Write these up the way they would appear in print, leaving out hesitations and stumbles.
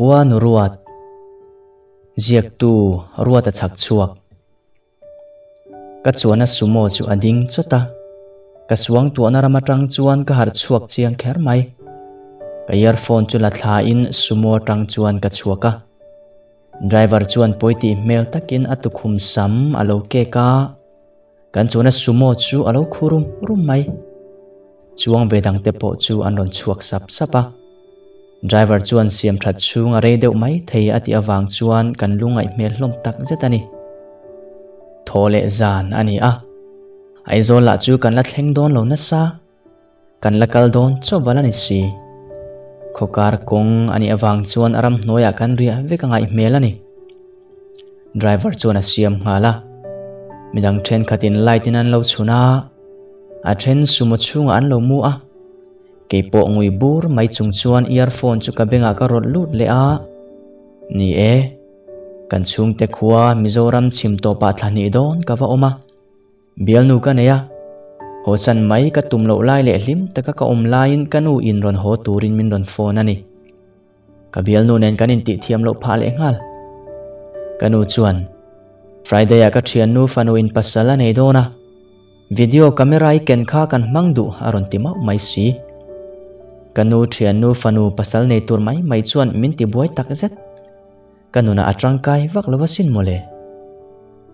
Khuanu ruat Ziaktu Ruata chhak chhuak. Ka chuana sumo chu a ding chawt a, ka suangtuahna ram atang chuan ka harh chhuak chiang kher mai. Ka earphone chu la thla in sumo atang chuan ka chhuak a. Driver chuan pawi tih hmel takin a tukhum sam a lo kek a, kan chuana sumo chu a lo khu rum rum mai. Chuang ve dangte pawh chu an rawn chhuak sap sap a. Driver chuan siam that chhung a rei deuh mai thei a tih avang chuan kan lungaih hmel hlawm tak zet a ni. Thaw leh zan a ni a, Aizawl lah chu kan la thleng dawn lo nasa, kan la kal dawn chawval a ni si. Khawkar kawng a nih avang chuan a ramhnuaiah kan riah vek a ngaih hmel a ni. Driver chuan a siam nghal a, midang thenkhatin light in an lo chhun a, a then sumo chhungah an lo mu a. Keipawh ngui bur mai chung chuan earphone chu ka bengah ka rawlh lut leh a, Ni e, kan chhungte khua Mizoram chhim tawpah thla hnih dawn ka va awm a, bialnu ka nei a, haw chan mai ka tum loh lai leh hlim taka ka awm laiin ka nu in rawn haw turin min rawn phone a ni. Ka bialnu nen kan intih thiam loh phah leh nghal. Ka nu chuan, Friday ah ka thiannu fanu in pasal a nei dawn a, Video camera i ken kha kan hmang duh a rawn ti mauh mai si. Ka nu thiannu fanu pasal nei tur mai mai chuan min ti buai tak zet. Ka nunah a tangkai vak lo asin mawle.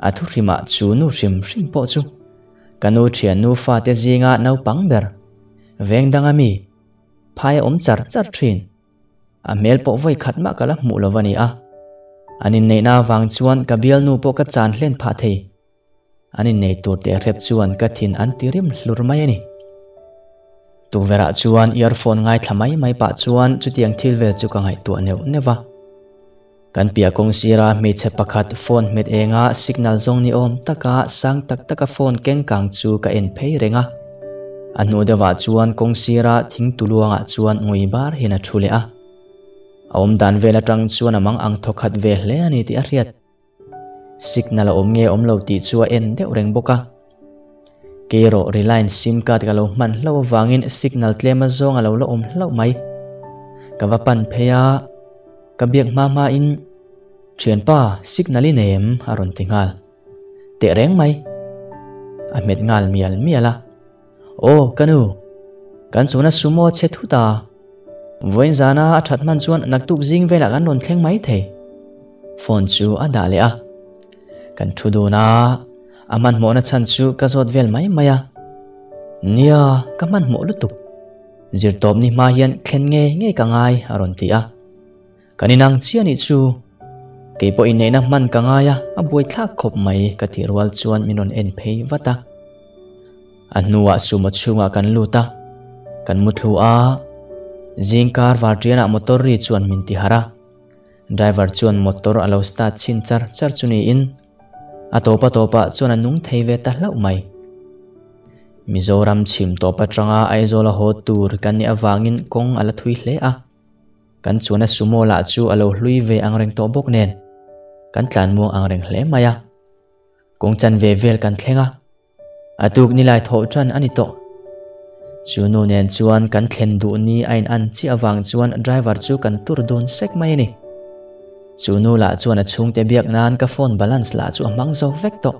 A thu hrimah chu nu hrim hrim pawh chu ka nu thiannu fate zinga naupang ber, veng danga mi, phai a awm char char thin. A hmel pawh vawi khat mah ka la hmuh lo a ni a. An inneihna avang chuan ka bialnu pawh ka chan hlen phah thei. An innei tur teh hrep chuan ka thin an ti rim hlur mai a ni. Tukverhah chuan earphone ngaithla mai mai pah chuan chutiang thil vel chu ka ngaihtuah neuh neuh va. Kan piah kawng sira hmeichhe pakhat phone hmet enga signal zawng ni awm taka sang tak taka phone keng kang chu ka en phei reng a. A hnu deuhah chuan kawng sira thing tuluangah chuan ngui bar hian a thu leh a. A awmdan vel atang chuan a mang ang thawkhat ve hle a ni tih a hriat. Signal a awm nge awm lo tih chu a en deuh reng bawk a. Kei erawh Reliance sim card ka lo hman hlauh avangin signal tlem azawng a lo la awm hlauh mai. Ka va pan phei a, ka biak hma hma in, Thianpa, signal i nei em? a rawn ti nghal. Teh reng mai. A hmet nghal mial mial a. Aw, ka nu, kan chhuna sumo a che thut a. Vawiin zana a that hman chuan naktuk zing velah kan rawn thleng mai thei. Phone chu a dah leh a. Kan thu dun a, a hmanhmawhna chhan chu ka zawt vel mai mai a. Nia, ka hmanhmawh lutuk. Zirtawp ni hma hian thlen ngei ngei ka ngai a rawn ti a. Kan inang chiah nih chu. Kei pawh inneihna hman ka ngai a, a buaithlak khawp mai ka tih rual chuan min rawn en phei vat a. A hnuah sumo chhungah kan lut a, kan muthlu a, zingkar varṭianah motor ri chuan min ti harh a. Driver chuan motor a lo start chhin char char chu niin a tawpa tawpah chuan a nung thei ve ta hlauh mai. Mizoram chhim tawp atanga Aizawl a haw tur kan nih avangin kawng a la thui hle a. Kan chuan a sumo lah chu a lo hlui ve angreng tawh bawk nen kan tlan muang angreng hle mai a. Kawng chanve vel kan thleng a. A tuk nilai thawh tan a ni tawh. Chu nu nen chuan kan thlen duh ni a in an chiah avang chuan driver chu kan tur dun sek mai a ni. Chu nu lah chuan a chhungte biak nan ka phone balance lah chu a hmang zo vek tawh.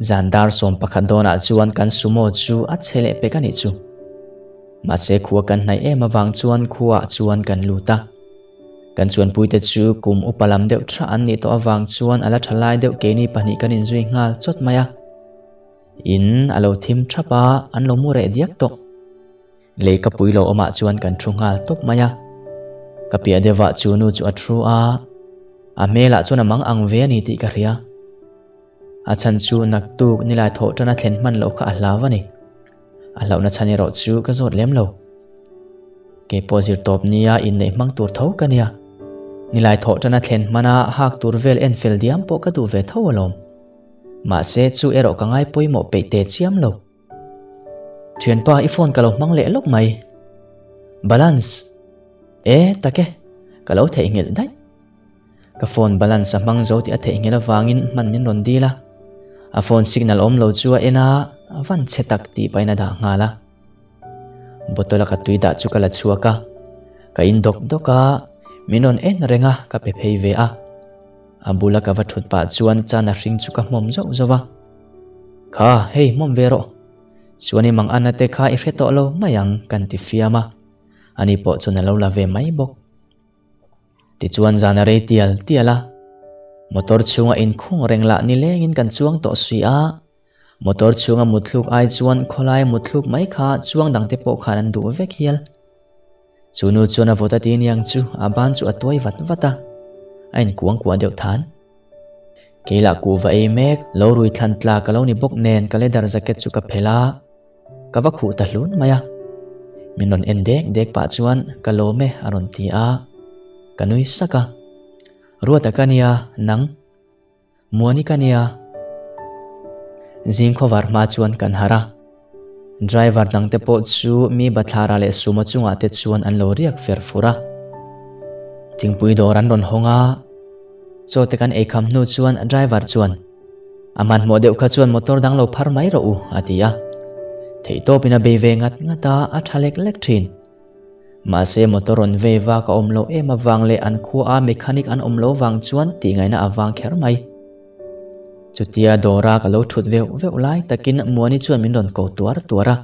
Zan dar 11 dawnah chuan kan sumo chu a chhe leh pek a nih chu. Mahse khua kan hnaih em avang chuan khuaah chuan kan lut a. Kan chuanpuite chu kum upa lam deuh tha an nih tawh avang chuan a la tha lai deuh keini pahnih kan inzui nghal chawt mai a. In a lo thim thap a, an lo mu reh diak tawh. Lei ka pui lo awmah chuan kan thu nghal tawp mai a. Ka piah deuhah chu nu chu a thu a, a hmelah chuan a mang ang ve a ni tih ka hria. A chhan chu naktuk nilai thawh tana thlen hman loh kha a hlau a ni. A hlauhna chhan erawh chu ka zawt lem lo. Kei pawh zir tawp nia inneih hmang tur tho ka nia. Nilai thawh tana thlen hmana hak tur vel en fel diam pawh ka duh ve tho alawm. Mahse chu erawh ka ngai pawimawh peih teh chiam lo. Thianpa i phone ka lo hmang leh lawk mai. Balance. E tak e, ka lo theihnghilh daih. Ka phone balance a hmang zo tih a theihnghilh avangin hman min rawn dil a. A phone signal awm lo chu a en a, a van chhe tak tih pahin a dah nghal a. Bottle a ka tui dah chu ka la chhuak a, ka in dawk dawk a, Min rawn en reng a, ka pe phei ve a. A bula ka va thut pah chuan chana hring chu ka hmawm zauh zauh a. Kha, hei hmawm ve rawh. Chuan i mang anna te kha i hre tawh lo mai ang kan ti fiam a. Ani pawh chuan a lo la ve mai bawk. Tichuan zan a rei tial tial a. Motor chhunga inkhung reng lah nilengin kan chuang tawh si a. Motor chhunga mutthluk ai chuan khawlaia mutthluk mai kha chuang dangte pawh khan an duh vek hial. Chu nu chuan a vawt a ti niang chu a ban chu a tuai vat vat a, a inkuang kuah deuh than. Kei lah kuhva ei mek, lo rui thlan tla ka lo ni bawk nen ka leather jacket chu ka phelh a, ka va khuh ta hlun mai a. Min rawn en dek dek pah chuan ka lawm e a rawn ti a, ka nui sak a. Ruata ka nia, nang. Muani ka nia. Zing khawvar hma chuan kan harh a. Driver dangte pawh chu mi bathlara leh sumo chungah te chuan an lo riak fer fur a. Thingpui dawr an rawn hawng a. Chaw te kan eikham hnu chuan driver chuan, A hmanhmawh deuh kha chuan motor dang lo phar mai rawh u, a ti a. Theihtawpin a bei ve ngat ngat a, a tha lek lek thin. Mahse motor rawn vei vak a awm loh em avang leh an khua a mechanic an awm lo vang chuan tih ngaihna a vang kher mai. Chutia dawra ka lo thut veuh veuh lai takin Muani chuan min rawn ko tuar tuar a.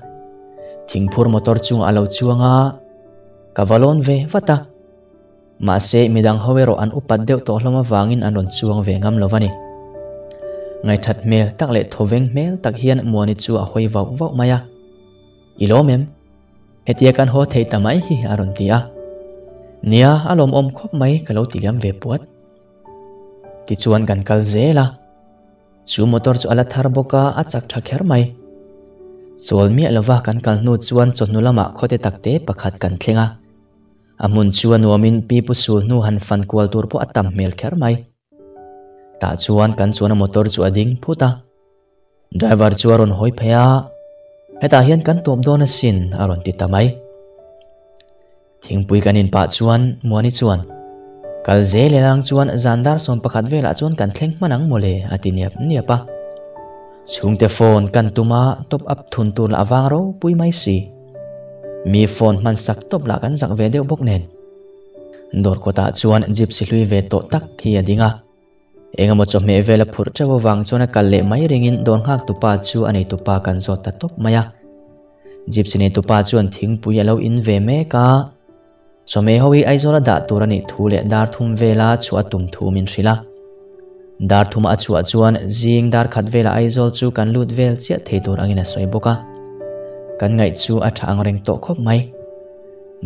Thingphur motor chungah a lo chuang a, ka va lawn ve vat a. Mahse midang ho erawh an upat deuh tawh hlawm avangin an rawn chuang ve ngam lo a ni. Ngaithat hmel tak leh thawveng hmel tak hian Muani chu a hawi vauh vauh mai a. I lawm em? Hetia kan haw thei ta mai hi a rawn ti a. Nia, a lawmawm khawp mai ka lo ti liam ve puat. Tichuan kan kal zel a. Chu motor chu a la thar bawk a, a chak tha kher mai. Chawl miah lova kan kal hnu chuan chawhnu lamah khawte takte pakhat kan thleng a. A hmun chu a nuamin pi pu sul hnu han fan kual tur pawh a tam hmel kher mai. Tah chuan kan chuan a motor chu a ding phut a. Driver chu a rawn hawi phei a, Hetah hian kan tawp dawn asin a rawn ti ta mai. Thingpui kan in pah chuan Muani chuan, Kal zel elang chuan zan dar 11 velah chuan kan thleng hman ang mawle a ti niap niap a. Chhungte phone kan tum a, top up thun tur lah vang ropui mai si. Mi phone hman sak tawp lah kan zak ve deuh bawk nen. Dawr kawtah chuan gypsy hlui ve tawh tak hi a ding a. Engemaw chawhmeh vel a phurh teuh avang chuan a kal leh mai ringin dawr nghak tupa chu a neitupa kan zawt ta tawp mai a. Gypsy neitupa chuan thingpui a lo in ve mek a. Chawhmeh ho hi Aizawl a dah tur a nih thu leh dar thum vela chhuah a tum thu min hrilh a. Dar thuma a chhuah chuan zing dar khat velah Aizawl chu kan lut vel chiah thei tur angin a sawi bawk a. Kan ngaih chu a tha ang reng tawh khawp mai.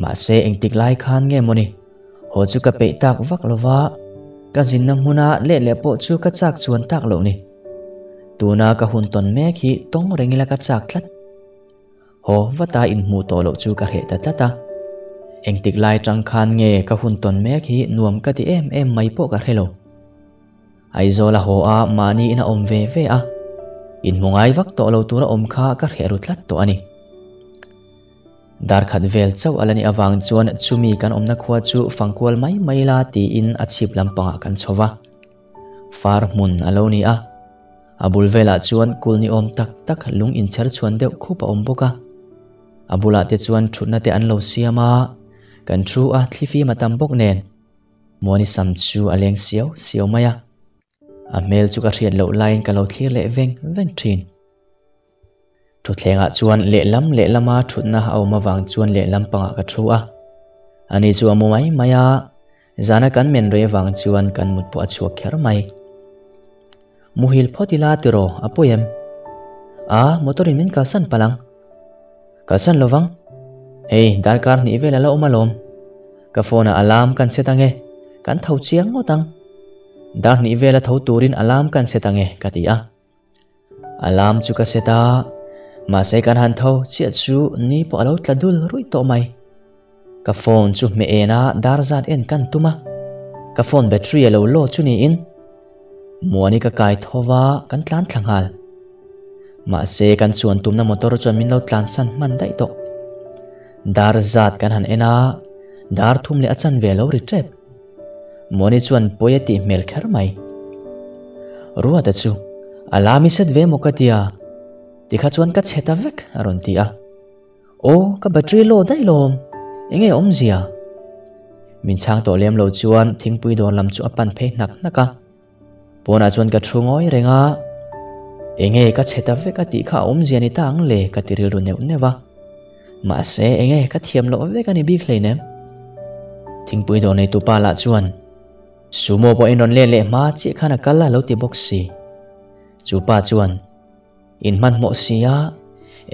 Mahse engtik lai khan nge mawni? Haw chu ka peih tak vak lo va, ka zinna hmuna leh leh pawh chu ka chak chuan tak loh ni. Tuna ka hun tawn mek hi tawng reng ila ka chak tlat. Haw vata inhmuh tawh loh chu ka hreh ta tlat a. Engtik lai tang khan nge ka hun tawn mek hi nuam ka ti em em mai pawh ka hre lo. Aizawl a haw a, mahni in a awm ve ve a. Inhmu ngai vak tawh lo tura awm kha ka hreh ru tlat tawh a ni. Dar khat vel chauh a la nih avang chuan chumi kan awmna khua chu fangkual mai mai la tiin a chhip lampangah kan chho va. Far hmun a lo ni a, a bul velah chuan kul ni awm tak tak lung inchher chhuan deuh khup a awm bawk a. A bulah te chuan thutna te an lo siam a, kan thu a thlifim a tam bawk nen Muani sam chu a leng siau siau mai a. A hmel chu ka hriat loh laiin ka lo thlir leh veng veng thin. Thutthlengah chuan lehlam lehlama thutna a awm avang chuan lehlam pangah ka thu a. Ani chu a mu mai mai a, zana kan men rei avang chuan kan mut pawh a chhuak kher mai. Muhil phawt ila tiraw a pawi em? A, motor in min kalsan palh ang. Kalsan lovang. Hei, darkar hnih vel a la awm alawm. Ka phone ah alarm kan set ange, kan tho chiang ngawt ang. Dar hnih vela tho turin alarm kan set ange ka ti a. Alarm chu ka set a, mahse kan han tho chiah chu ni pawh a lo tla dul ruih tawh mai. Ka phone chu hmeh en a dar zat en kan tum a, ka phone battery a lo low chu niin Muani ka kai tho va kan tlan thla nghal. Mahse kan chuan tumna motor chuan min lo tlan san hman daih tawh. Dar zat kan han en a, dar thum leh a chanve a lo ri tep. Muani chuan pawi a tih hmel kher mai. Ruata chu a lam i set ve maw ka tia, tikha chuan ka chhe ta vek a rawn ti a. Aw, ka battery low daih lawm, eng nge awmzia? Min chhang tawh lem lo chuan thingpui dawr lam chu a pan phei hnak hnak a. Pawnah chuan ka thu ngawi reng a, Enge ka chhe ta vek a tih kha a awmzia ni ta ang le ka ti rilru neuh neuh a. Mahse enge ka thiam loh vek a ni bik hleinem. Thingpui dawr neitu pa lah chuan Sumo pawh in rawn let leh hma chiah khan a kal a lo ti bawk si. Chu pa chuan In hmanhmawh si a,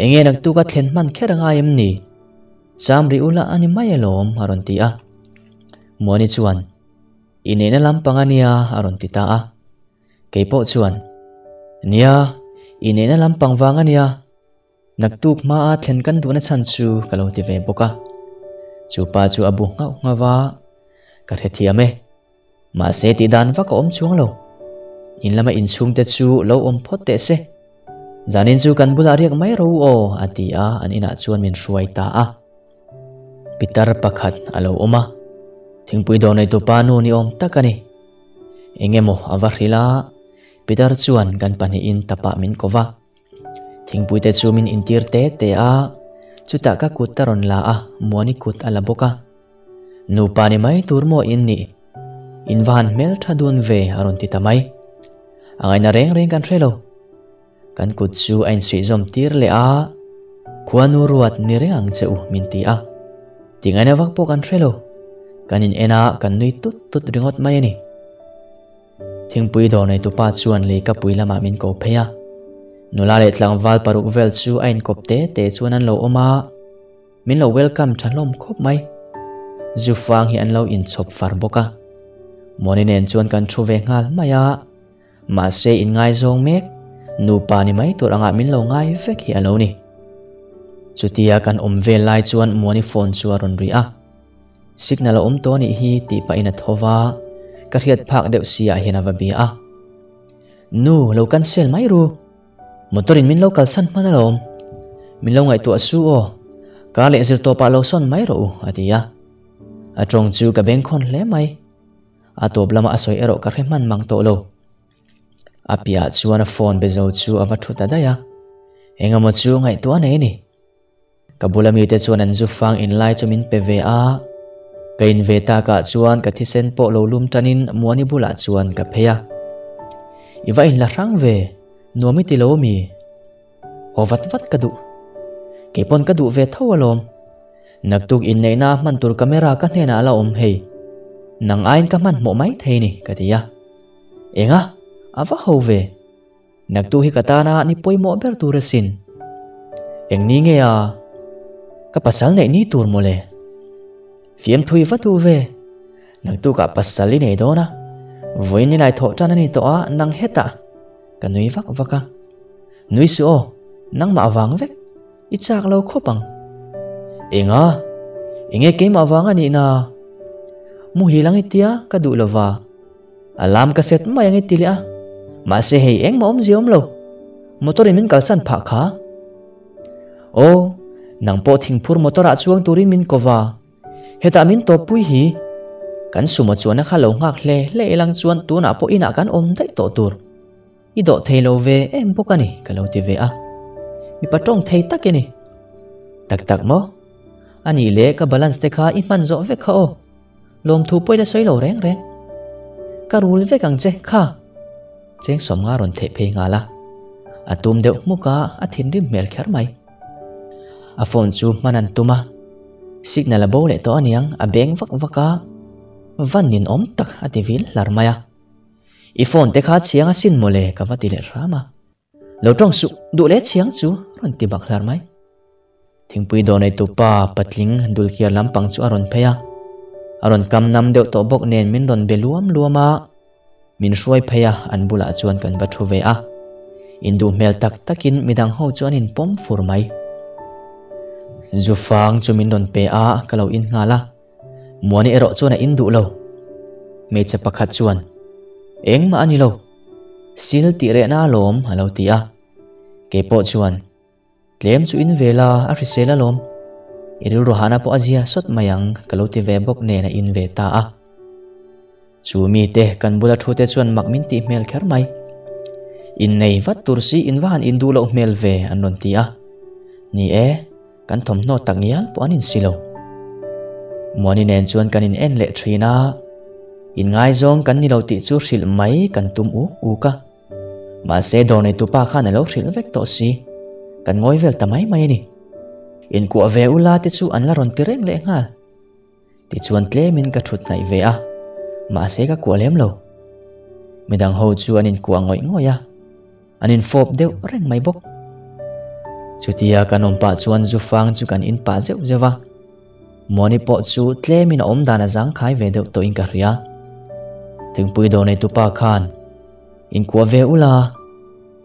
enge naktuk a thlen hman kher a ngai em ni? Cham ri ula a ni mai alawm a rawn ti a. Muani chuan I neihna lampang a nia a rawn ti ta a. Kei pawh chuan, Nia, i neihna lampang vang a nia. Naktuk hmaa thlen kan duhna chhan chu ka lo ti ve bawk a. Chu pa chu a bu nghauh nghauh a, Ka hrethiam e. Mahse tih dan vak a awm chuang lo. In lama inchhungte chu lo awm phawt teh se. Zanin chu kan bulah riak mai ro aw a ti a, an inah chuan min hruai ta a. Pitar pakhat a lo awm a, thingpui dawr neitu pa nu ni awm tak a ni. Eng emaw a va hrilh a, Pitar chuan kan pahnihin tapah min ko va. Thingpui te chu min intir te te a, chutah ka kut a rawn la a, Muani kut a la bawk a. Nupa ni mai tur maw in nih? In va han hmel tha dun ve a rawn ti ta mai. A ngaihna reng reng kan hre lo. Kan kut chu a insuihzawm tir leh a, Khuanu ruat ni reng ang che u min ti a. Ti ngaihna vak pawh kan hre lo. Kan in en a, kan nui tut tut ringawt mai a ni. Thingpui dawr neitupa chuan leikapui lamah min ko phei a. Nula leh tlangval paruk vel chu a inkawp te te chuan an lo awm a. Min lo welcome tha hlawm khawp mai. Zufang hi an lo inchhawp far bawk a. Mawni nen chuan kan thu ve nghal mai a. Mahse inngaizawng mek, nupa ni mai tur angah min lo ngai vek hi a lo ni. Chutia kan awm vel lai chuan Muani phone chu a rawn ri a. Signal a awm tawh anih hi tih pahin a tho va, ka hriat phak deuh si ah hian a va bia a. Nu, lo cancel mai ru. Motor in min lo kalsan hman alawm. Min lo ngaihtuah su aw. Kar leh zir tawpah lo sawn mai rawh u, a ti a. A tawng chu ka bengkhawn hle mai. A tawp lama a sawi erawh ka hre hman mang tawh lo. A piahah chuan a phone be zo chu a va thu ta daih a. Engemaw chu ngaihtuah nei a ni. Ka bula mite chuan an zu fang in lai chu min pe ve a. Ka in ve takah chuan ka thisen pawh lo lum tanin Muani bulah chuan ka phei a. I va inla hrang ve, nuam i ti lo mi? Haw vat vat ka duh. Kei pawn ka duh ve tho alawm. Naktuk inneihna a hman tur camera ka hnenah a la awm hei. Nang aiin ka hmanhmawh mai thei ni, ka ti a. Enga? A va ho ve. Naktu hi ka tana ni pawimawh ber tur asin. Eng ni nge a? Ka pasal neih ni tur mawle. Fiamthui va duh ve. Naktukah pasal i nei dawn a. Vawiin ni lai thawh tan a ni tawh a, nang hetah. Ka nui vak vak a. Nui suh aw, nangmah vang vek. I chak lo khawp ang. Enga? Enge keimah vang a nih na? Muhil ang i tia ka duh lova. A lam ka set mai ang i ti leh a. Mahse hei engmah awmzia awm lo. Motor in min kalsan phah kha. Aw, nang pawh thingphur motor ah chuang turin min ko va. Hetah min tawppui hi. Kan sumo chuanna kha lo nghak hle hle ilang chuan tunah pawh inah kan awm daih tawh tur. I dawh thei lo ve em bawk a ni ka lo ti ve a. Mipa tawng thei tak i ni. Tak tak maw? A nih leh ka balance te kha i hman zawh vek kha aw. Lawmthu pawh i la sawi lo reng reng. Ka rul vek ang che, kha! Cheng sawmnga rawn theih phei nghal a. A tum deuh hmuk a, a thinrim hmel kher mai. A phone chu hman an tum a. Signal a bo leh tawh aniang, a beng vak vak a. Van ninawm tak a ti vil hlar mai a. I phone te kha chhiang asin mawle ka va ti leh hram a. Lo tawng suh, duh leh chhiang chu rawn ti bak hlar mai. Thingpui dawr neitu pa patling dulkiar lampang chu a rawn phei a. A rawn kam nam deuh tawh bawk nen min rawn be luam luam a. Min hruai phei a, an bulah chuan kan va thu ve a. Induh hmel tak takin midang ho chu an inpawm fur mai. Zufang chu min rawn pe a, ka lo in nghal a. Muani erawh chuan a in duh lo. Hmeichhe pakhat chuan, Engmah a ni lo. Sil tih rehna alawm a lo ti a. Keipawh chuan, Tlem chu in ve la, a hrisel alawm. I rilru hahna pawh a zia sawt mai ang ka lo ti ve bawk nen a in ve ta a. Chu mite kan bula thu te chuan mak min tih hmel kher mai. Innei vat tur si in va han induh loh hmel ve an rawn ti a. Ni e. Kan thawmhnaw tak ngial pawh an insi lo. Muani nen chuan kan in en leh thin a, inngaizawng kan ni lo tih chu hrilh mai kan tum uk uk a. Mahse dawr neitu pa khan a lo hrilh vek tawh si, kan ngawi vel ta mai mai a ni. Inkuah ve ula te chu an la rawn ti reng leh nghal. Tichuan tlemin ka thut hnaih ve a, mahse ka kuah lem lo. Midang ho chu an inkuah ngawih ngawih a, an infawp deuh reng mai bawk. Chutia kan awm pah chuan Zufang chu kan in pah zeuh zeuh a, Muani pawh chu tlemin a awm dan a zangkhai ve deuh tawhin ka hria. Thingpui dawr neitupa khan, Inkuah ve ula,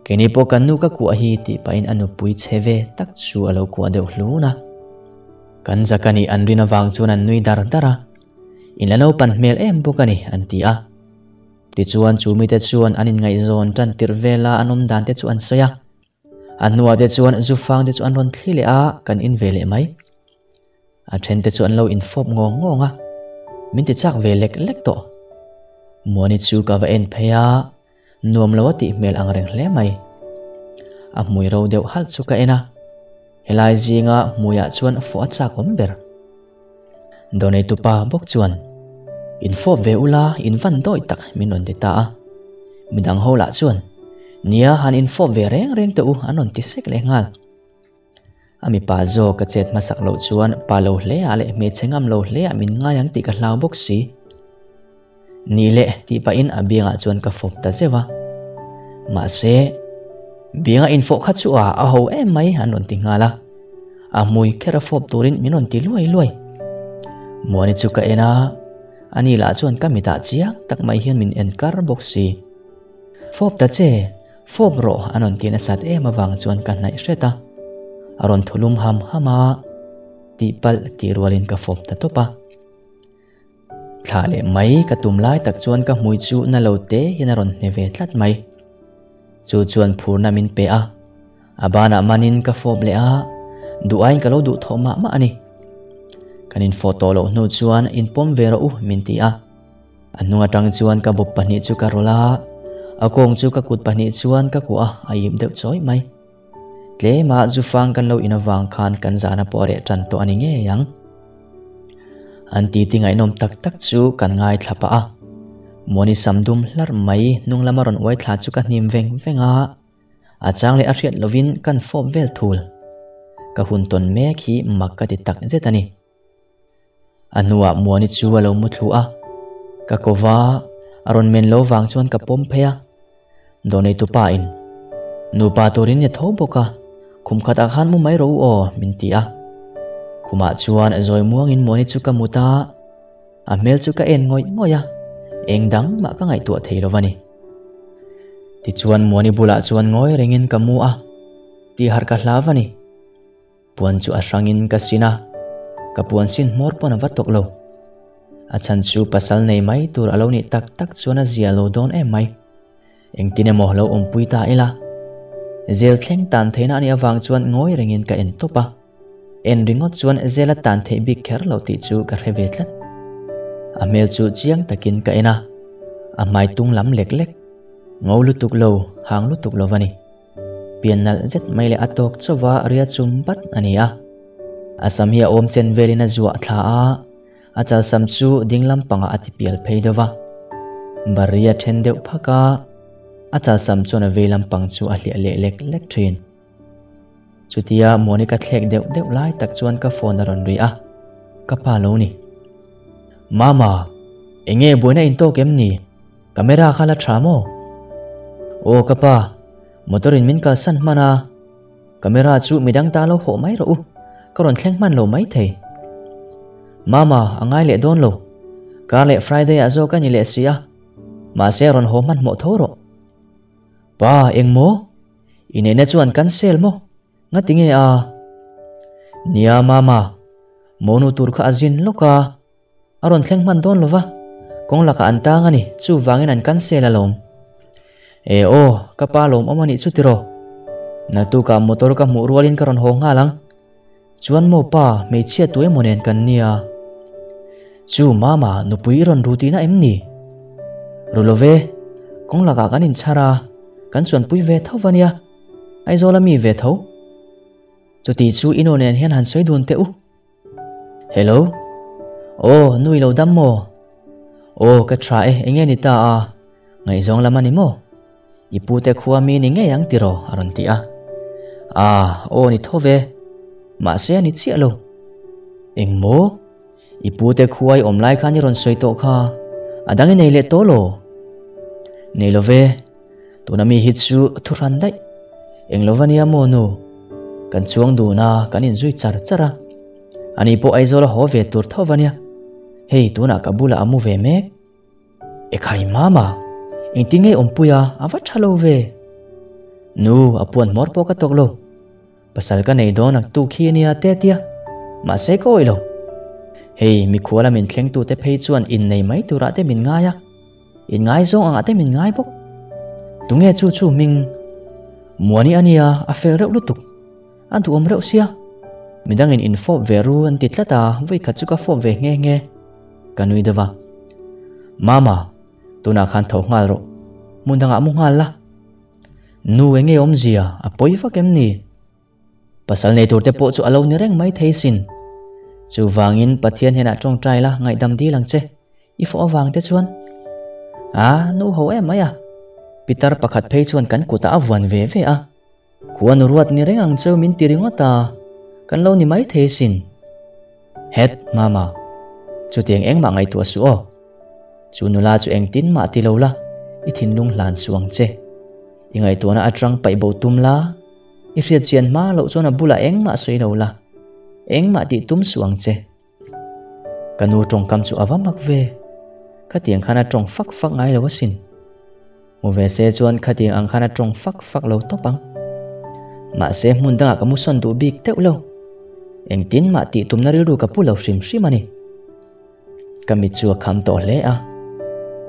keini pawh kan nu ka kuah hi tih pahin a nupui chhe ve tak chu a lo kuah deuh hlun a. Kan zak a nih an rin avang chuan an nui dar dar a, In la naupan hmel em bawk a ni, an ti a. Tichuan chu mite chuan an inngaihzawn tan tirh vela an awm dan te chu an sawi a. A hnuah te chuan zufang te chu an rawn thli leh a, kan in ve leh mai. A then te chu an lo infawp ngawng ngawng a, min ti chak ve lek lek tawh. Muani chu ka va en phei a, Nuam lo a tih hmel ang reng hle mai. A hmui ro deuh halh chu ka en a, helai zinga hmuiah chuan fawh a chak awm ber. Doneitu pa bawk chuan, In fawp ve ula, in van dawi tak min rawn ti ta a. Midang ho lah chuan, Nia, han in fawp ve reng reng teh u an rawn ti sek leh nghal. A mipa zawk ka chet hmasak loh chuan pa lo hle ah leh hmeichhe ngam lo hle ah min ngai ang tih ka hlau bawk si. Nih leh tih pahin a biangah chuan ka fawp ta zeuh a. Mahse, bianga infawh kha chu a a ho em mai an rawn ti nghal a. A hmui kher a fawp turin min rawn ti luai luai. Muani chu ka en a, ani lah chuan ka mitah chiang tak mai hian min en kar bawk si. Fawp ta che, Fawp rawh a rawn ti nasat em avang chuan ka hnaih hret a, a rawn thulum ham ham a, tihpalh tih rualin ka fawp ta tawp a. Thlah leh mai ka tum lai tak chuan ka hmui chu na lo te hian a rawn hne ve tlat mai. Chu chuan phurna min pe a, a banah manin ka fawp leh a, duh aiin ka lo duh thawh mah mah a ni. Kan infawh tawh loh hnu chuan inpawm ve rawh u min ti a. A hnung atang chuan ka bawp pahnih chu ka rawlh a, a kawng chu ka kut pahnih chuan ka kuah a, a ip deuh chawih mai. Tlema zufang kan lo in avang khan kan zahna pawh a reh tan tawh a ni ngei ang. An titi ngaihnawm tak tak chu kan ngaithla pah a, Muani sam dum hlarh mai hnung lama rawn uai thla chu ka hnim veng veng a, a chang leh a hriat lovin kan fawp vel thul. Ka hun tawn mek hi mak ka ti tak zet a ni. A hnuah Muani chu a lo mu thlu a, ka ko va, a rawn men lo vang chuan ka pawm phei a. Dawneitu pa in, Nupa turin ni tho bawk a, khum khatah khan mu mai rawh u aw, min ti a. Khumah chuan zawi muangin Muani chu ka mut a, a hmel chu ka en ngawih ngawih a, eng dang mah ka ngaihtuah thei lo va ni. Tichuan Muani bulah chuan ngawi rengin ka mu a, tihharh ka hlau a ni. Puan chu a hrangin ka sin a, ka puan sin hmawr pawn a va tawk lo. A chhan chu pasal nei mai tur a lo nih tak tak chuan a zia lo dawn em mai. Engtin emaw lo awmpui ta ila. Zel thleng tan theihna a nih avang chuan ngawi rengin ka en tawp a. En ringawt chuan zel a tan theih bik kher lo tih chu ka hre ve tlat. A hmel chu chiang takin ka en a, a hmai tung lam lek lek. Ngo lutuk lo, hang lutuk lo va ni. Pian nalh zet mai leh a tawk chauva ria chum bat a ni a. A sam hi a awm chen velin a zuah thla a, a chal sam chu ding lampangah a ti pial phei deuh va. Bari a then deuh phak a, a chal sam chuan a vei lampang chu a hliah leh lek lek thin. Chutia Monica thlek deuh deuh lai tak chuan ka phone a rawn ri a, ka pa lo ni. Mama, enge buaina intawk em ni? Camera kha la tha maw? Aw ka pa, motor in min kalsan hman a, camera chu midang ta lo hawh mai rawh u, ka rawn thleng hman lo mai thei. Mama, a ngai leh dawn lo, kar leh Friday ah zawk a ni leh si a, mahse rawn haw hmanhmawh tho rawh. Pa, eng maw? I neihna chuan cancel maw? Ngati nge a? Nia Mama, monu tur kha a zin lawk a. A rawn thleng hman dawn lova, kawng lakah an tang a ni, chuvangin an cancel alawm. E aw, ka pa lawmawm a nih chu tiraw? Naktukah motor ka hmuh rualin ka rawn haw nghal ang. Chuan maw pa, hmeichhia tu emaw nen kan nia. Chu mama, nupui i rawn ru tihna em ni? Ru lo ve, kawng lakah kan inchhar a, kan chuanpui ve tho va nia, Aizawl a mi ve tho. Chuti chu i nu nen hian han sawi dun teh u. Hello. Aw, nu i lo dam maw? Aw, ka tha e, enge ni ta a? Ngaihzawng lam a ni maw? I pute khua mi ni ngei ang tiraw? a rawn ti a. Ah, aw ni tho ve. Mahse a ni chiah lo. Eng maw? I pute khua i awm lai khan i rawn sawi tawh kha, a dang i nei leh tawh law? Nei lo ve, tuna mi hi chu thu hran daih. Eng lo va nia maw nu? Kan chuang dun a, kan inzui char char a. Ani pawh Aizawl a haw ve tur tho va nia. Hei tunah ka bulah a mu ve mek. Ekhai mama, engtin nge awmpui a, a va tha lo ve. Nu, a puan hmawr pawh ka tawk lo. Pasal ka nei dawn ak tuk hi a nia te tia, mahse ka awih lo. Hei, mikhuala min thlengtute phei chuan innei mai turah te min ngai a, inngaizawng angah te min ngai bawk. Tunge chu chu hming? Muani a nia, a fel reuh lutuk. A duhawm reuh sia. Midangin infawp ve ru an ti tlat a, vawikhat chu ka fawp ve nghe nghe. Ka nui deuh a. Mama, tunah khan tho nghal rawh. Hmun dangah mu nghal la. Nu enge awmzia a pawi vak em ni? Pasal nei turte pawh chu a lo ni reng mai thei sin. Chuvangin Pathian hnenah tawngtai la ngaihdam dil ang che, i fawh avang te chuan. A, nu ho em mai a. Pitar pakhat phei chuan kan kutah a vuan ve ve a. Khuanu ruat ni reng ang cheu min ti ringawt a, kan lo ni mai thei sin. Het, Mama, chutiang engmah ngaihtuah suh aw. Chu nula chu engtin mah ti lo la, i thinlung hlan suh ang che. I ngaihtuahna atang paih bo tum la, i hriat chian hma loh chuan a bulah engmah sawi lo la, engmah tih tum suh ang che. Ka nu tawngkam chu a va mak ve, khatiang khan a tawng fak fak ngai lo asin. Hmu ve se chuan khatiang ang khan a tawng fak fak lo tawp ang. Mahse hmun dangah ka mu sawn duh bik deuh lo. Engtin mah tih tumna rilru ka pu lo hrim hrim a ni. Ka mit chu a kham tawh hle a.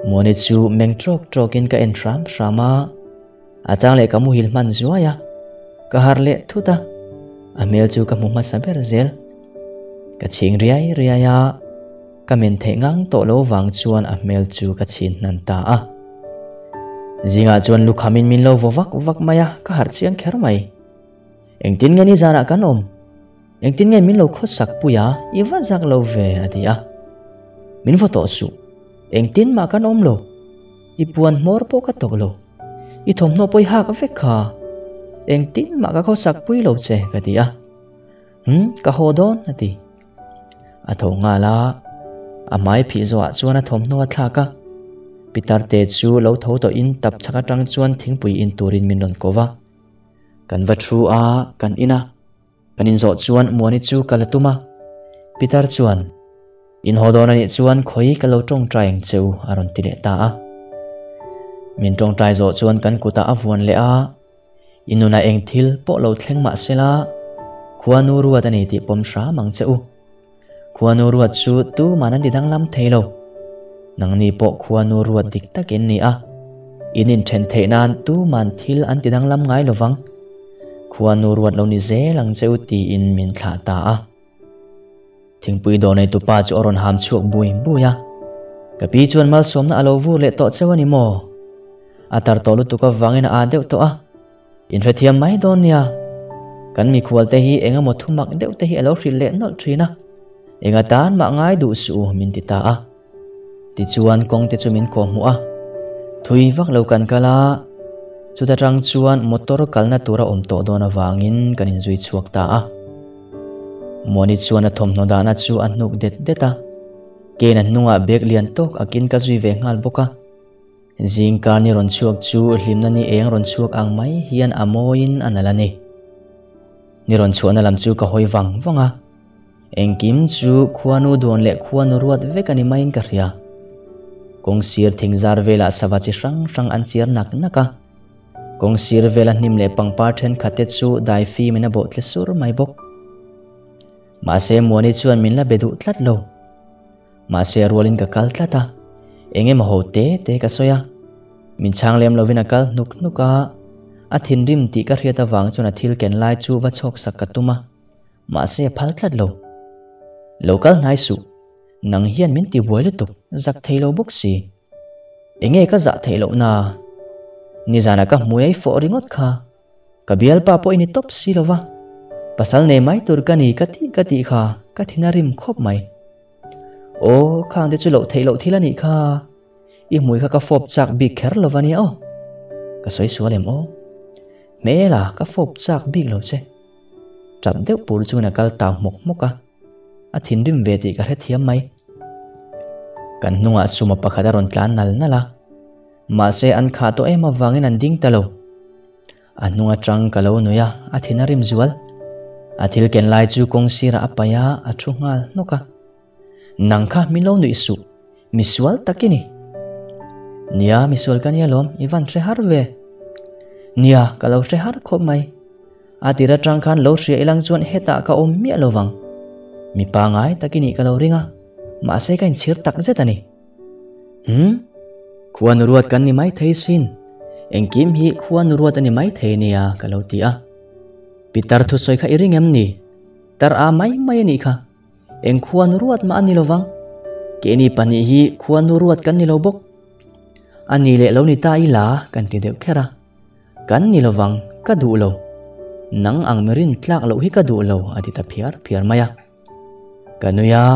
Muani chu meng trawk trawkin ka en hram hram a. A chang leh ka muhil hman zuai a. Ka harh leh thut a. A hmel chu ka hmu hmasa ber zel. Ka chhing riai riai a. Ka men theih ngang tawh lo vang chuan a hmel chu ka chhin hnan ta a. Zingah chuan lukhamin min lo vaw vak vak mai a, ka harh chiang kher mai. Engtin nge nizanah kan awm? Engtin nge min lo khawsak pui a, i va zak lo ve a ti a. Min vaw tawh suh. Engtin mah kan awm lo. I puan hmawr pawh ka tawk lo. I thawmhnaw pawh i hak vek kha. Engtin mah ka khawsak pui lo che ka ti a. Umm, ka haw dawn a ti. A tho nghal a, a hmai phih zawhah chuan a thawmhnaw a thlak a. Pitar te chu lo tho tawhin tap chhak atang chuan thingpui in turin min rawn ko va. Kan va thu a, kan in a. Kan inzawh chuan Muani chu ka la tum a. Pitar chuan, In haw dawn anih chuan khawi ka lo tawngtai ang che u a rawn ti leh ta a. Min tawngtai zawh chuan kan kutah a vuan leh a, I nunah eng thil pawh lo thleng mah sela, Khuanu ruat a ni tih pawm hram ang che u. Khuanu ruat chu tuman an ti danglam thei lo. Nangni pawh khuanu ruat dik tak in ni a, in inthen theih nan tuman thil an ti danglam ngai lo vang. Khuanu ruat lo ni zel ang che u tiin min thlah ta a. Thingpui dawr neitu pa chu a rawn ham chhuak bui bui a. Ka pi chuan malsawmna a lo vur leh tawh cheu a ni maw? A tar tawh lutuk avangin a aa deuh tawh a. Inhrethiam mai dawn nia. Kan mikhual te hi eng emaw thumak deuh te hi a lo hrilh leh nawlh thin a. Eng atan mah ngai duh suh u min ti ta a. Tichuan kawng te chu min kawh hmuh a. Thui vak lo kan kal a, chuta tang chuan motor kalna tur a awm tawh dawn avangin kan inzui chhuak ta a. Muani chuan a thawmhnaw dahna chu a hnuk det det a, Kane a hnungah bag lian tawk akin ka zui ve nghal bawk a. Zingkar ni rawn chhuak chu hlimna ni eng rawn chhuak ang mai hian a mawiin a nalh a ni. Ni rawn chhuahna lam chu ka hawi vang vang a. Engkim chu khuanu dawn leh khuanu ruat vek a ni maiin ka hria. Kawng sir thing zar velah sava chi hrang hrang an chiar nak nak a. Kawng sir vela hnim leh pangpar thenkhat te chu dai fimin a bawh tle sur mai bawk. Mahse Muani chuan min la be duh tlat lo. Mahse a rualin ka kal tlat a, eng emaw ho te te ka sawi a. Min chhang lem lovin a kal hnuk hnuk a, a thinrim tih ka hriat avang chuan a thil ken lai chu va chhawk sak ka tum a. Mahse a phal tlat lo. Lo kal hnai suh. Nang hian min ti buai lutuk, zak thei lo bawk si. Enge ka zah theih loh na? Nizanah ka hmui a i fawh ringawt kha. Ka bialpa pawh i ni tawp si lo va. Pasal nei mai tur ka ni ka tih ka tih kha ka thin a rim khawp mai. Aw, khang te chu loh theih loh thil a nih kha. I hmui kha ka fawp chak bik kher lo va nia aw. Ka sawi sual em aw. Hmela, ka fawp chak bik lo che. Tap deuh pur chuan a kal tau hmawk hmawk a. A thinrim ve tih ka hrethiam mai. Kan hnungah suma pakhat a rawn tlan nal nal a. Mahse an khah tawh em avangin an ding ta lo. A hnung atang ka lo nui a, a thin a rim zual. A thil ken lai chu kawng sirah a paih a, a thu nghal hnawk a. Nang kha min lo nuih suh, misual tak i ni. Nia, misual ka nia lawm, i van hre har ve. Nia, ka lo hre har khawp mai. A tir atang khan lo hria ilang chuan hetah ka awm miah lo vang. Mi pangai tak i nih ka lo ring a, mahse ka inchhir tak zet a ni. Umm, khuanu ruat kan ni mai thei sin. Engkim hi khuanu ruat a ni mai thei nia ka lo ti a. Pitar thusawi kha i ring em ni? Tar a mai mai a nih kha. Eng khuanu ruat mah a ni lovang. Keini pahnih hi khuanu ruat kan ni lo bawk. A ni leh lo ni ta ila kan ti deuh kher a. Kan ni lovang, ka duh lo. Nang ang mi rin tlak loh hi ka duh lo a ti ta phiar phiar mai a. Ka nui a,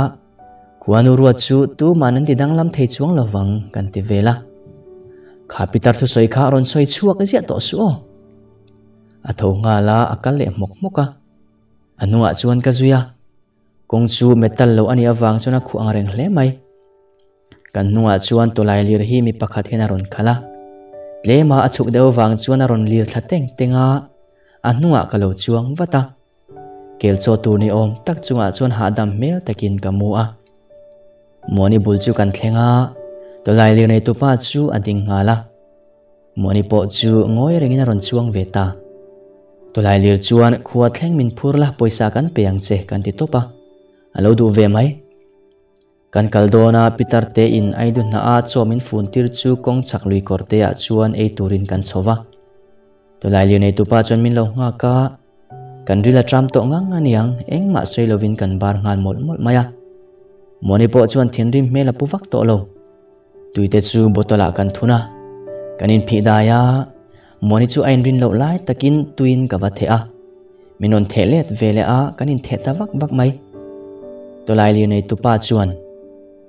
Khuanu ruat chu tuman an ti danglam thei chuang lovang kan ti vel a. Kha pitar thusawi kha a rawn sawi chhuak ziah tawh suh aw. A tho nghal a, a kal leh hmawk hmawk a. A hnungah chuan ka zui a, kawng chu metal lo a nih avang chuan a khuh ang reng hle mai. Kan hnungah chuan tawlai lir hi mi pakhat hian a rawn khalh a, tlema a chhuk deuh avang chuan a rawn lir thla teng teng a, a hnungah ka lo chuang vat a. Kel chaw tur ni awm tak chungah chuan hahdam hmel takin ka mu a. Muani bul chu kan thleng a, tawlai lir neitupa chu a ding nghal a. Muani pawh chu ngawi rengin a rawn chuang ve ta. Tawlai lir chuan khua thleng min phur la pawisa kan pe ang che kan ti tawp a, a lo duh ve mai. Kan kal dawn a, Pitar te in Aidu hna a chaw min fun tir chu kawng chak lui kawr te ah chuan ei turin kan chho va. Tawlai lir neitupa chuan min lo nghak a, kan ril a tram tawh ngang aniang engmah sawi lovin kan bar nghal mawlh mawlh mai a. Muani pawh chuan thinrim hmel a pu vak tawh lo. Tuite chu bottle ah kan thun a, kan inphih dai a, Muani chu a inrin loh lai takin tuiin ka va theh a, min rawn theh let ve leh a, kan intheh ta vak vak mai. Tawlai lir neitupa chuan,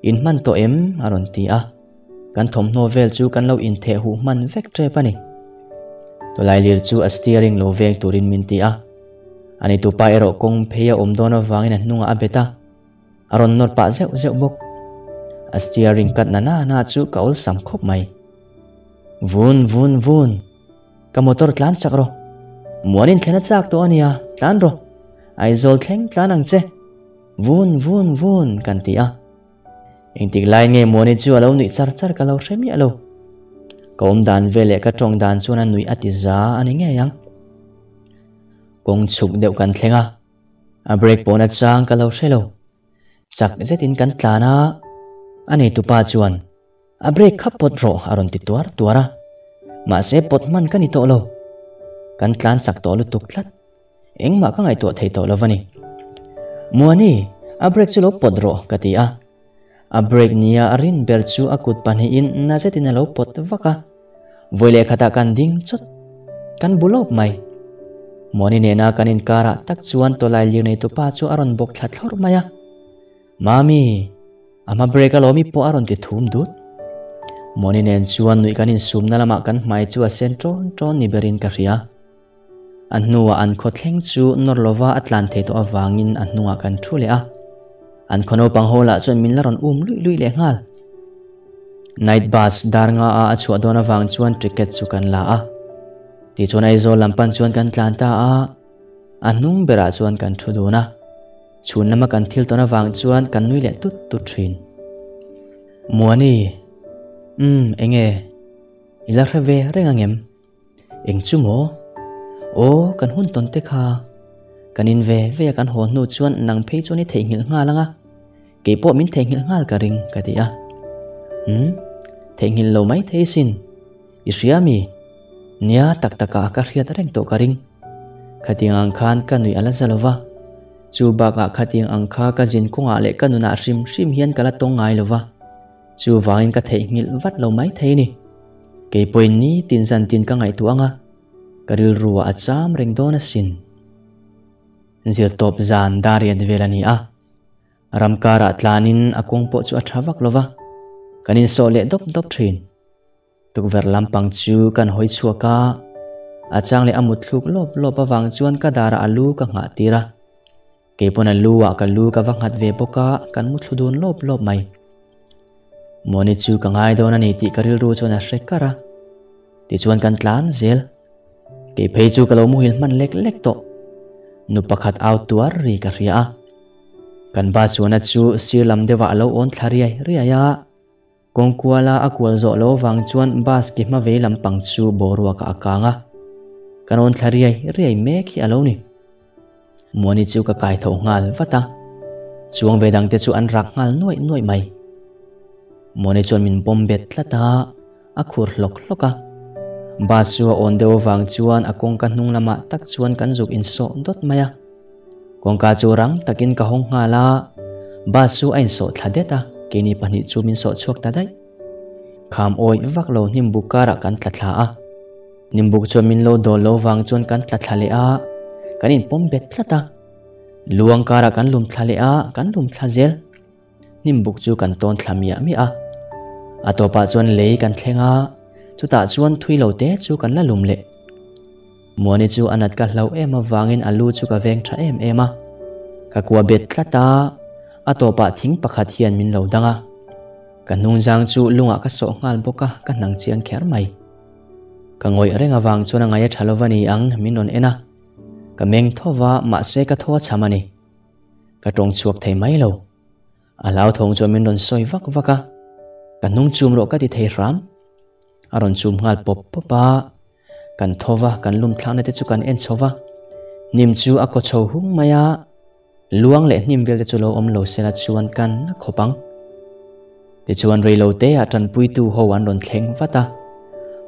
In hman tawh em? a rawn ti a, kan thawmhnaw vel chu kan lo intheh huh hman vek tep a ni. Tawlai lir chu a steering lo veng turin min ti a, a neitupa erawh kawng phei a awm dawn avangin a hnungah a bet a, A rawn nawr pah zeuh zeuh bawk. A steering cut na na na chu ka awlsam khawp mai. Vun vun vun. Ka motor tlan chak rawh. Muanin thlen a chak tawh a nia, tlan rawh. Aizawl thleng tlan ang che. Vun vun vun kan ti a. Engtik lai nge Muani chu a lo nuih char char ka lo hre miah lo. Ka awm dan vel leh ka tawng dan chuan a nuih a ti za a ni ngei ang. Kawng chhuk deuh kan thleng a. A brake pawh na chang ka lo hre lo. Chak zetin kan tlan a, a neitupa chuan a brake kha pawt rawh a rawn ti tuar tuar a. Mahse pawt hman ka ni tawh lo. Kan tlan chak tawh lutuk tlat. Engmah ka ngaihtuah thei tawh lo va ni. Muani, a brake chu lo pawt rawh ka ti a. A brake nia a rin ber chu a kut pahnihin na zetin a lo pawt vak a. Vawi leh khatah kan ding chawt, kan bu lawp mai. Muani nena kan inkarah tak chuan tawlai lir neitupa chu a rawn bawk thla thlawrh mai a. Mami, a hma break alawm i pawh a rawn ti thum dut. Muani nen chuan nuih kan insumna lamah kan hmai chu a sen ṭawn ṭawn ni berin ka hria. A hnuah an khaw thleng chu nawr lova a tlan thei tawh avangin a hnungah kan thu leh a. An khaw naupang ho lah chuan min la rawn um luih luih leh nghal. Night bus dar nga a a chhuah dawn avang chuan ticket chu kan la a. Tichuan Aizawl lam pan chuan kan tlan ta a, a hnung berah chuan kan thu dun a. Chhun lama kan thil tawn avang chuan kan nui leh tut tut thin. Muani, Umm, enge? I la hre ve reng angem? Eng chu maw? Aw, kan hun tawn te kha. Kan in ve ve a kan haw hnu chuan nang phei chuan i theihnghilh nghal ang a, kei pawh min theihnghilh nghal ka ring, ka ti a. Umm, theihnghilh lo mai thei sin. I hria mi? Nia, tak takah ka hriat reng tawh ka ring. Khatiang ang khan ka nuih a la za lo va. Chu bakah khatiang ang kha ka zin kawngah leh ka nunah hrim hrim hian ka la tawng ngai lo va. Chuvangin ka theihnghilh vat lo mai thei ni. Kei pawhin nitin zantin ka ngaihtuah ang a, ka rilruah a cham reng dawn asin. Zirtawp zan dar riat vel a ni a. Ram karah tlanin a kawng pawh chu a tha vak lo va, kan insawh leh dawp dawp thin. Tukverh lampang chu kan hawi chhuak a, a chang leh a mut thluk lawp lawp avang chuan ka darah a lu ka nghah tir a. Kei pawn a lu ah ka lu ka va nghat ve bawk a, kan mu thlu dun lawp lawp mai. Mawni chu ka ngai dawn a ni tih ka rilru chuan a hre kar a. Tichuan kan tlan zel. Kei phei chu ka lo muhil hman lek lek tawh. Nu pakhat au tuar ri ka hria a. Kan ba chuana chu sir lam deuhah a lo awn thla riai riai a. Kawngkuala a kual zawh lo vang chuan bus ki hma vei lampang chu boruakah a kang a. Kan awn thla riai riai mek hi a lo ni. Muani chu ka kai tho nghal vat a, chuang ve dangte chu an rak nghal nuaih nuaih mai. Muani chuan min pawm bet tlat a, a khur hlawk hlawk a. Bus chu a awn deuh avang chuan a kawngka hnung lamah tak chuan kan zuk insawh dawt mai a. Kawngka chu rang takin ka hawng nghal a, bus chu a insawh thla det a, keini pahnih chu min sawh chhuak ta daih. Kham awih vak lo hnim buk karah kan tla thla a. Hnim buk chuan min lo dawl lo vang chuan kan tla thla leh a, kan inpawm bet tlat a. Luang karah kan lum thla leh a, kan lum thla zel. Hnim buk chu kan tawn thla miah miah a. A tawpah chuan lei kan thleng a, chutah chuan thui lo te chu kan la lum leh. Muani chu a nat ka hlauh em avangin a lu chu ka veng tha em em a. Ka kua bet tlat a, a tawpah thing pakhat hian min lo dang a. Ka hnungzang chu lungah ka sawh nghal bawk a, ka hnang chiang kher mai. Ka ngawih reng avang chuan a ngaih a tha lova ni ang min rawn en a. Ka meng tho va, mahse ka thaw a cham a ni. Ka tawng chhuak thei mai lo. A hlauthawng chuan min rawn sawi vak vak a, ka hnung chum rawh ka ti thei hram. A rawn chum nghal pawp pawp a, kan tho va, kan lum thlakna te chu kan en chho va. Hnim chu a kaw chho hung mai a, luang leh hnim vel te chu lo awm lo sela chuan kan na khawp ang. Tichuan reilote ah tanpuitu ho an rawn thleng vat a,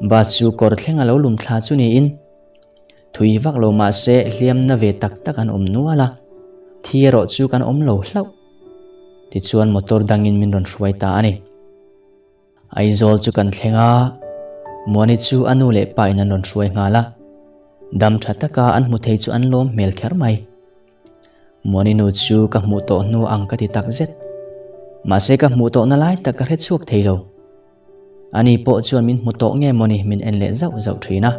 bus chu kawr thleng a lo lum thla chu niin, Thui vak lo mahse hliam na ve tak tak an awm nual a, thi erawh chu kan awm lo hlauh. Tichuan motor dangin min rawn hruai ta a ni. Aizawl chu kan thleng a, Muani chu a nu leh pa in an rawn hruai nghal a, dam tha taka an hmu thei chu an lawm hmel kher mai. Muani nu chu ka hmuh tawh hnu ang ka ti tak zet. Mahse ka hmuh tawhna lai tak ka hre chhuak thei lo. Ani pawh chuan min hmu tawh nge mawni min en leh zauh zauh thin a.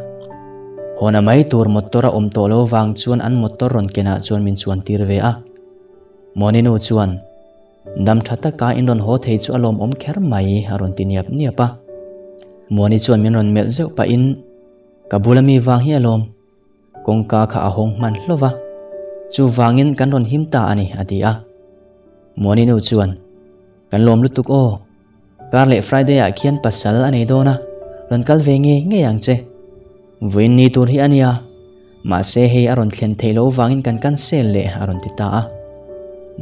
Hawna mai tur motor a awm tawh lo vang chuan an motor rawn kenah chuan min chuan tir ve a. Mawni nu chuan, Dam tha taka in rawn haw thei chu a lawmawm kher mai a rawn ti niap niap a. Mawni chuan min rawn melh zeuh pahin, Ka bula mi vang hi a lawm. Kawngka kha a hawng hman hlauh va, chuvangin kan rawn him ta a ni, a ti a. Muani nu chuan, Kan lawm lutuk aw, kar leh Friday ah khian pasal a nei dawn a, rawn kal ve ngei ngei ang che. Vawiin ni tur hi a nia, mahse hei a rawn thlen theih loh vangin kan cancel leh, a rawn ti ta a.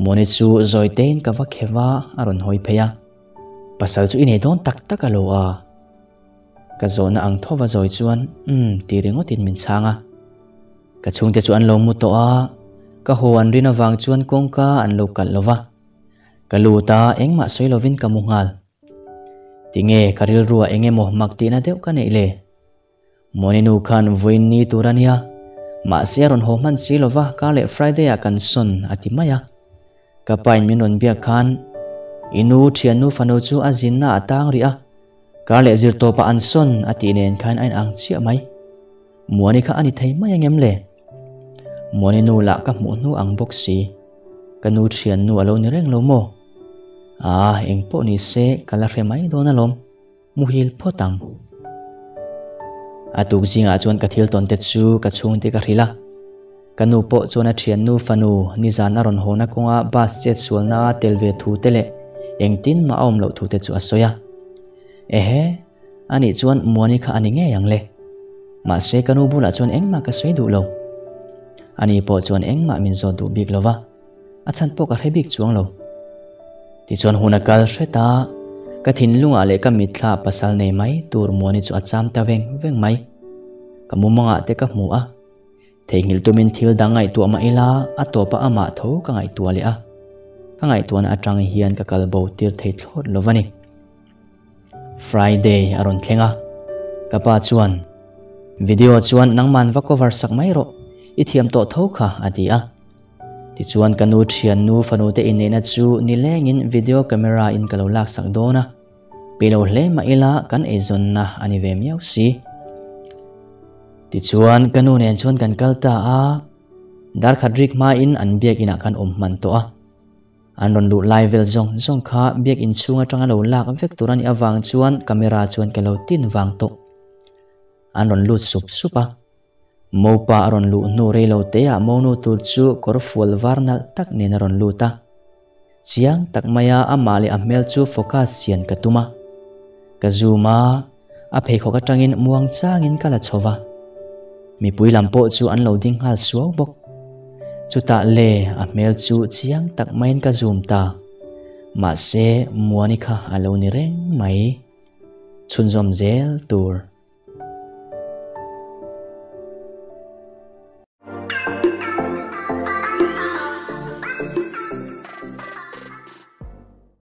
Muani chu zawi tein ka va khev a, a rawn hawi phei a. Pasal chu i nei dawn tak tak a lo a. Ka zawhna ang tho va zawi chuan umm ti ringawtin min chhang a. Ka chhungte chu an lo mu tawh a, ka haw an rin avang chuan kawngka an lo kalh lo va. Ka lut a, engmah sawi lovin ka mu nghal. Tinge ka rilruah eng emaw mak tihna deuh ka neih le? Mawni nu khan vawiin ni tur a nia, mahse a rawn haw hman si lo va, kar leh Friday ah kan sawn a ti mai a. Ka pain min rawn biak khan i nu thiannu fanu chu a zinna a tang rih a, kar leh zir tawpah an sawn a tih nen khan a inang chiah mai. Muani kha a ni thei mai angem le? Muani nu lah ka hmuh hnu ang bawk si. Ka nu thiannu a lo ni reng lo maw? Aa, engpawh ni se ka la hre mai dawn alawm. Muhil phawt ang. A tuk zingah chuan ka thil tawn te chu ka chhungte ka hrilh a. Ka nu pawh chuan a thiannu fanu nizan a rawn hawna kawnga bus chet sualna a tel ve thu te leh engtin mah a awm loh thu te chu a sawi a. Ehe, anih chuan Muani kha a ni ngei ang le. Mahse ka nu bulah chuan engmah ka sawi duh lo. Ani pawh chuan engmah min zawt duh bik lo va. A chhan pawh ka hre bik chuang lo. Tichuan hun a kal hret a, ka thinlungah leh ka mitthla pasal nei mai tur Muani chu a cham ta veng veng mai. Ka mumangah te ka hmu a, theihnghilh tumin thil dang ngaihtuah mah ila a tawpah amah tho ka ngaihtuah leh a, ka ngaihtuahna atang hian ka kal bo tir thei thlawt lo va ni. Friday a rawn thleng a, ka pa chuan, Video chuan nangman va cover sak mai rawh, i thiam tawh tho kha a ti a. Tichuan ka nu thiannu fanu te inneihna chu nilengin video camera in ka lo laksak dawn a, pe lo hle mah ila kan eizawnna a ni ve miau si. Tichuan ka nu nen chuan kan kal ta a, darkhat rik hmain an biakinah kan awm hman tawh a. An rawn luh lai vel zawng zawng kha biakin chhung atanga lo lak vek tur a nih avang chuan camera chuan ka lo tin vang tawh. An rawn lut sup sup a. Mopa a rawn luh hnu rei lo te ah monu tur chu kawr fual var nalh tak nen a rawn lut a. Chiang tak maia amah leh a hmel chu focus chian ka tum a. Ka zoom a, a pheikhawk atangin muang changin ka la chho va. Mipui lam pawh chu an lo ding nghal suau bawk. Chutah le a hmel chu chiang tak maiin ka zoom ta. Mahse Muani kha a lo ni reng mai. Chhunzawm zel tur.